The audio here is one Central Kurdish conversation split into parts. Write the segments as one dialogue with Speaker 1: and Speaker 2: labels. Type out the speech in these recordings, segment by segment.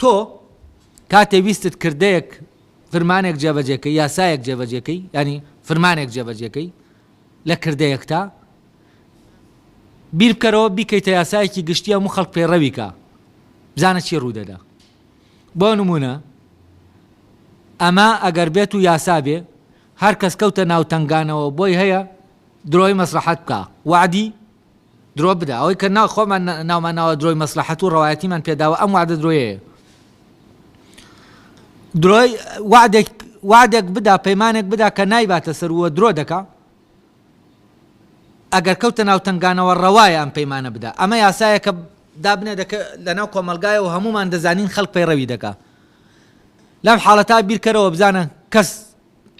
Speaker 1: تۆ کاتێ ویستت کردەیەک فرمانێک جێبەجێکەی یاسایەک جێبەجێکەی ینی فرمانێک جێبەجێکەی لە کردەیەکتا بیر بکەرەوە بیکەیتە یاسایەکی گشتی هەموو خەڵک پەیڕەوی کا بزانە چی ڕوودەدا بۆ نمونە ئەمە ئەگەر بێت و یاسا بێ هەر کەس کەوتە ناو تەنگانەوە بۆی هەیە درۆی مەسلحەت بکا وعدی درۆ بدا ئەوەی کە ناو خۆمان ناومان ناوە درۆی مەسلحەت و ڕەوایەتیمان پێداوە ئەم وعدە درۆیەیە درۆی وعدێک وعدێک بدا پەیمانێک بدا کە نایباتە سەر وە درۆ دەکا ئەگەر کەوتە ناو تەنگانەوە ڕەوایە ئەم پەیمانە بدا. ئەمە یاسایەکە دابنێ دەکە لەناو کۆمەڵگایە و هەموومان دەزانین خەڵک پەیڕەوی دەکا. لەم حاڵەتا بیرکەرەوە بزانە کەس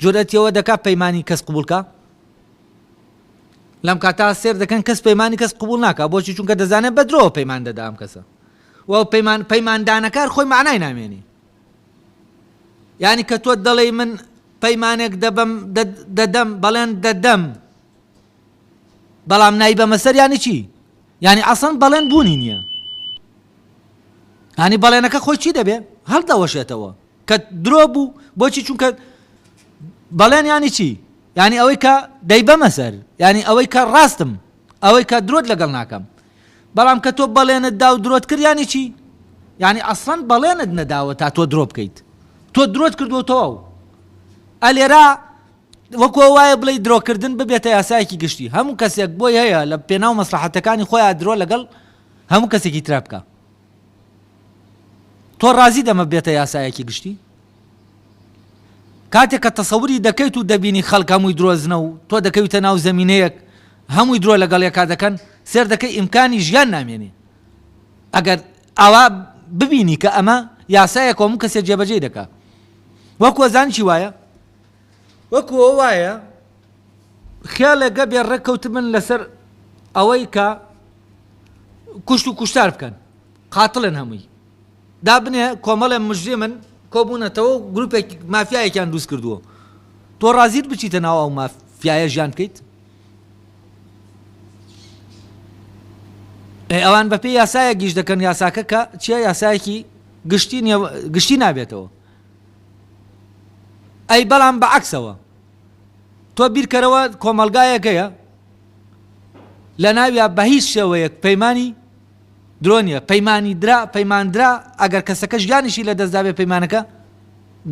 Speaker 1: جورئەتی ئەوە دەکا پەیمانی کەس قبوڵ کا؟ لەم کاتا سێر دەکەن کەس پەیمانی کەس قبوڵ ناکا بۆچی چونکە دەزانێت بە درۆوە پەیمان دەدا ئەم کەسە و پەیمان پەیماندانەکار خۆی مەعنای نامێنێ. یانی کە تۆ دەڵێی من پەیمانێک دەبەم دەدەم بەڵێن دەدەم بەڵام نایبەمە سەر یانی چی یانی ئەسڵەن بەڵێن بوونی نییە هەنی بەڵێنەکە خۆی چی دەبێ هەڵدەوەشێتەوە کە درۆ بوو بۆچی چونکە بەڵێن ینی چی ینی ئەوەی کە دەیبەمە سەر ینی ئەوەی کە ڕاستم ئەوەی کە درۆت لەگەڵ ناکەم بەڵام کە تۆ بەڵێنت دا و درۆت کرد یانی چی؟ یانی ئەسڵەن بەڵێنت نەداوە تا تۆ درۆ بکەیت تۆ درۆت کردووە تەواو ئەلێرا وەکو وایە بڵێ درۆکردن ببێتە یاسایەکی گشتی هەموو کەسێک بۆی هەیە لە پێناو مەسلحەتەکانی خۆیان درۆ لەگەڵ هەموو کەسێکی ترا بکە تۆ ڕازی دەمە بێتە یاسایەکی گشتی؟ کاتێک کە تەسەوری دەکەیت و دەبینی خەڵک هەمووی درۆزنە و تۆ دەکەویتە ناو زەمینەیەک هەمووی درۆ لەگەڵ یەکا دەکەن سێر دەکەی ئیمکانی ژیان نامێنێ ئەگەر ئاوا ببینی کە ئەمە یاسایەک هەموو کەسێک جێبەجێی دەکا وەکو ئەزان چی وایە وەکو ئەوە وایە خێڵێکە بێ ڕێککەوتبن لەسەر ئەوەی کە کوشت و کوشتار بکەن قاتڵن هەمووی دابنێ کۆمەڵێ مجریمن کۆبوونەتەوە و گروپێک مافیایەکیان دروست کردووە تۆ ڕازیت بچیتە ناو ئەو مافیایە ژیان بکەیت؟ ئەی ئەوان بەپێی یاسایەک گیش دەکەن یاساکە کە چیە یاسایەکی گشتی نیە گشتی نابێتەوە ئەی بەڵام بە عەکسەوە تۆ بیرکەرەوە کۆمەڵگایەک هەیە لە ناویا بە هیچ شێوەیەک پەیمانی درۆ نیە پەیمانی درا پەیمان درا ئەگەر کەسەکە ژیانیشی لە دەست دابێ پەیمانەکە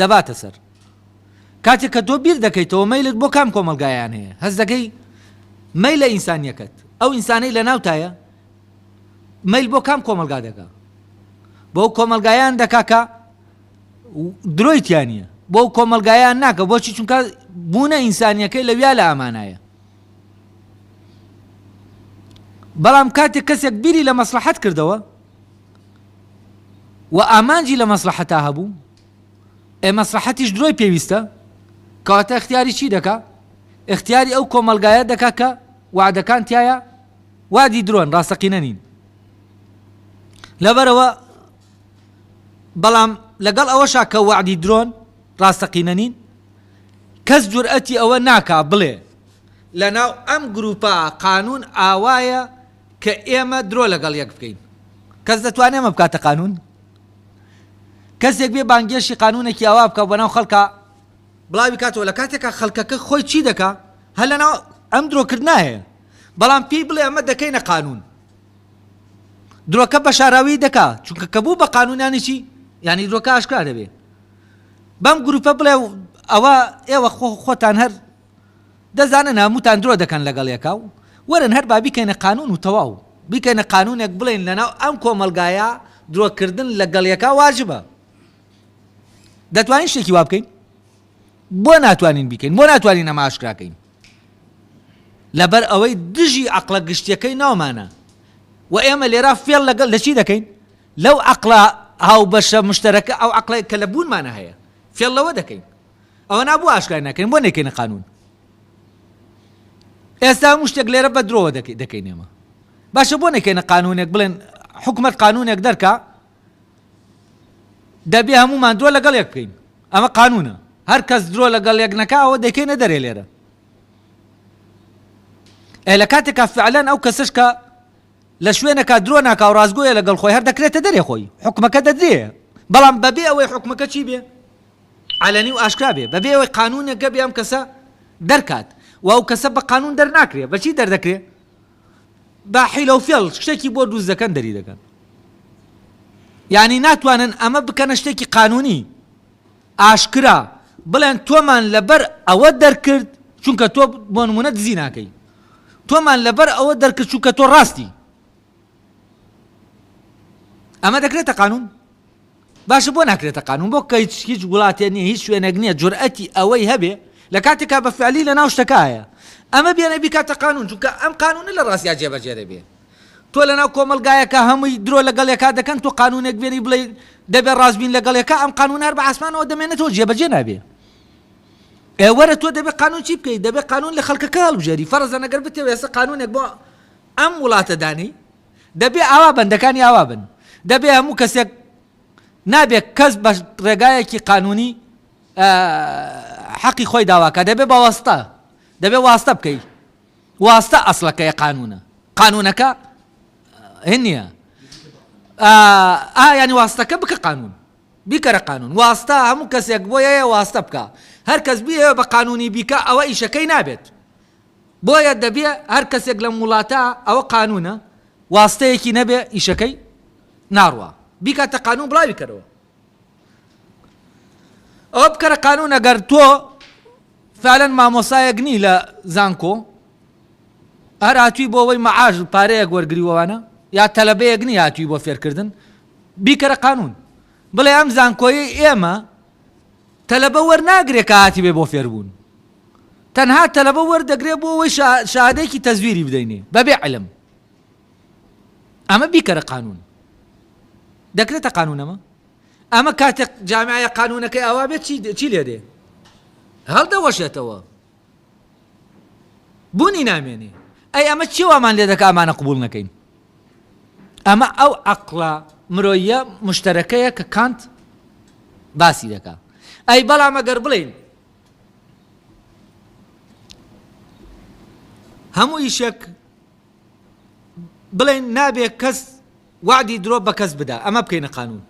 Speaker 1: دەباتە سەر کاتێک کە تۆ بیر دەکەیتەوە مەیلت بۆ کام کۆمەڵگایان هەیە هەست دەکەی مەیلە ئینسانیەکەت ئەو ئینسانەی لە ناوتایە مەیل بۆ کام کۆمەڵگا دەکا بۆ کۆمەڵگایان دەکا کە درۆی تیا نییە بۆ کۆمەڵگایان ناکە بۆچی چونکە بوونە ئینسانیەکەی لەویا لە ئامانایە بەڵام کاتێک کەسێک بیری لە مەسلحەت کردەوە و ئامانجی لە مەسلحەتا هەبوو ئێ مەسلحەتیش درۆی پێویستە کەواتە اختیاری چی دەکا اختیاری ئەو کۆمەلگایە دەکا کە وعدەکان تایە وادی درۆن ڕاستەقینە نین لەبەرەوە بەڵام لەگەڵ ئەوەشا کە وعدی درۆن ڕاستەقینە نین کەس جورئەتی ئەوە ناکا بڵێ لەناو ئەم گروپە قانون ئاوایە کە ئێمە درۆ لەگەڵ یەک بکەین. کەس دەتوانێ ئەمە بکاتە قانون؟ کەسێک بێ بانگێشی قانونێکی ئاوا بکا و بەناو خەڵکا بڵاوی کاتەوە لە کاتێکا خەڵکەکە خۆی چی دەکا هەر لەناو ئەم درۆکردنە هەیە بەڵام پێی بڵێ ئەمە دەکەینە قانون درۆکە بە شاراوی دەکا چونکە کە بوو بە قانون یانی چی یانی درۆکە ئاشکرا دەبێ بەم گروپە بڵێ ئەوە ئێوە خۆتان هەر دەزانن هەمووتان درۆ دەکەن لەگەڵ یەکا و وەرن هەر با بیکەینە قانون و تەواو بیکەینە قانونێک بڵێین لەناو ئەم کۆمەڵگایە درۆکردن لەگەڵ یەکا واجبە دەتوانین شتێکی وا بکەین بۆ ناتوانین بیکەین بۆ ناتوانین ئەمە ئاشکراکەین لەبەر ئەوەی دژی عقلە گشتیەکەی ناومانە و ئێمە لێرا فێڵ لەگەڵ لە چی دەکەین لەو عەقڵە هاوبەشە مشتەرەکە، ئەو عەقڵەی کە لە بوونمانا هەیە، فێڵ لەوە دەکەین. ئەوە نا بۆ ئاشکرای ناکەین، بۆ نەیکەینە قانوون؟ ئێستا هەموو شتێک لێرە بە درۆوە دەکەین ئێمە. باشە بۆ نەکەینە قانوونێک بڵێن حکومەت قانوونێک دەرکا دەبێ هەموومان درۆ لەگەڵ یەک بکەین. ئەمە قانوونە. هەر کەس درۆ لەگەڵ یەک نەکا ئەوە دەیکەینە دەرێ لێرە. ئێ لە کاتێکا فعلەن ئەو کەسەش کە لە شوێنەکا درۆ ناکا و ڕاستگۆیە لەگەڵ خۆی هەر دەکرێتە دەرێ خۆی حوکمەکە دەدرێ. بەڵام بەبێ ئەوەی حوکمەکە چی بێ؟ عەلەنی و ئاشکرا بێ، بەبێ ئەوەی قانوونێک هەبێ ئەم کەسە دەرکات و ئەو کەسە بە قانوون دەرناکرێ، بە چی دەردەکرێ؟ بە حیلە و فێڵ شتێکی بۆ دروست دەکەن دەری دەکەن. یانی ناتوانن ئەمە بکەنە شتێکی قانوونی ئاشکرا بڵێن تۆمان لەبەر ئەوە دەرکرد چونکە تۆ بۆ نموونە دزی ناکەی، تۆمان لەبەر ئەوە دەرکرد چونکە تۆ ڕاستی. ئەمە دەکرێتە قانوون؟ باشە بۆ ناکرێتە قانوون؟ بۆ کە هیچ هیچ وڵاتێ نییە هیچ شوێنێک نییە جورئەتی ئەوەی هەبێ لە کاتێکا بە فعلی لە ناو شتەکایە ئەمە بێنە بیکاتە قانوون چونکە ئەم قانوونە لە ڕاستیا جێبەجێ دەبێ تۆ لە ناو کۆمەڵگایەکە هەمووی درۆ لەگەڵ یەکا دەکەن تۆ قانوونێک بێنی بڵێ دەبێ ڕاست بین لەگەڵ یەکا ئەم قانوون هەر بە ئاسمانەوە دەمێنێتەوە جێبەجێ نابێ ئێ وەرە تۆ دەبێ قانوون چی بکەیت دەبێ قانوون لە خەڵکەکە هەڵبژێری فەرزەن ئەگەر بتەوێ ئێستا قانوونێک بۆ ئەم وڵاتە دانێی دەبێ ئاوا بەندەکانی ئاوا بن دەبێ هەموو کەسێک نابێ کەس بە ڕێگایەکی قانونی حەقی خۆی داواکە دەبێ بە وەستە دەبێ واستە بکەی واستە ئەسڵەکەی قانونە قانونەکە هن نییە ئا ینی واستەکە بکە قانون بیکەرە قانون واستە هەموو کەسێک بۆ یە واستە بکە هەر کەس بیەوێ بە قانونی بیکە ئەوە ئیشەکەی نابێت بۆیە دەبێ هەر کەسێک لەم وڵاتە ئەوە قانونە واستەیەکی نەبێ ئیشەکەی ناڕوا بیکاتە قانون بڵاوی کەرەوە ئەوە بکەرە قانون ئەگەر تۆ فعلەن مامۆسایەک نی لە زانکۆ هەر هاتووی بۆ ئەوەی مەعاش و پارەیەک وەرگری وەوانە یا تەلەبەیەک نی هاتووی بۆ فێرکردن بیکەرە قانون بڵێ ئەم زانکۆیەی ئێمە تەلەبە وەرناگرێ کە هاتیبێ بۆ فێربوون تەنها تەلەبە وەردەگرێ بۆ ئەوەی شەهادەیەکی تەزویری بدەینێ بەبێ علم ئەمە بیکەرە قانون دەکرێتە قانون ئەمە ئەمە کاتێک جامعە قانونەکەی ئاوا بێت چی لێ دێ هەڵدەوەشێتەوە بوونی نامێنێ ئەی ئەمە چی وامان لێ دەکا ئەمانە قبول نەکەین ئەمە ئەو عەقڵە مرۆییە مشتەرەکەیە کە کانت باسی دەکا ئەی بەڵام ئەگەر بڵێین هەموو ئیشێک بڵێن نابێ کەس وەعدی درۆ بە کەس بدا ئەمە بکەینە قانون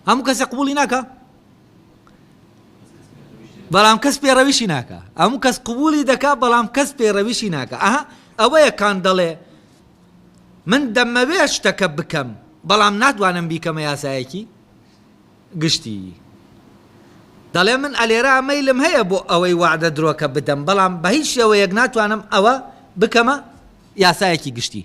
Speaker 1: هەموو کەسێ قبولی ناکا بەڵام کەس پێڕەویشی ناکا هەموو کەس قبولی دەکا بەڵام کەس پێڕەویشی ناکا ئەها ئەوەیە کان دەڵێ من دەمەوێ شتەکە بکەم بەڵام ناتوانم بیکەمە یاسایەکی گشتی دەڵێ من ئەلێرا مەیلم هەیە بۆ ئەوەی وەعدە درۆکە بدەم بەڵام بە هیچ شێوەیەک ناتوانم ئەوە بکەمە یاسایەکی گشتی.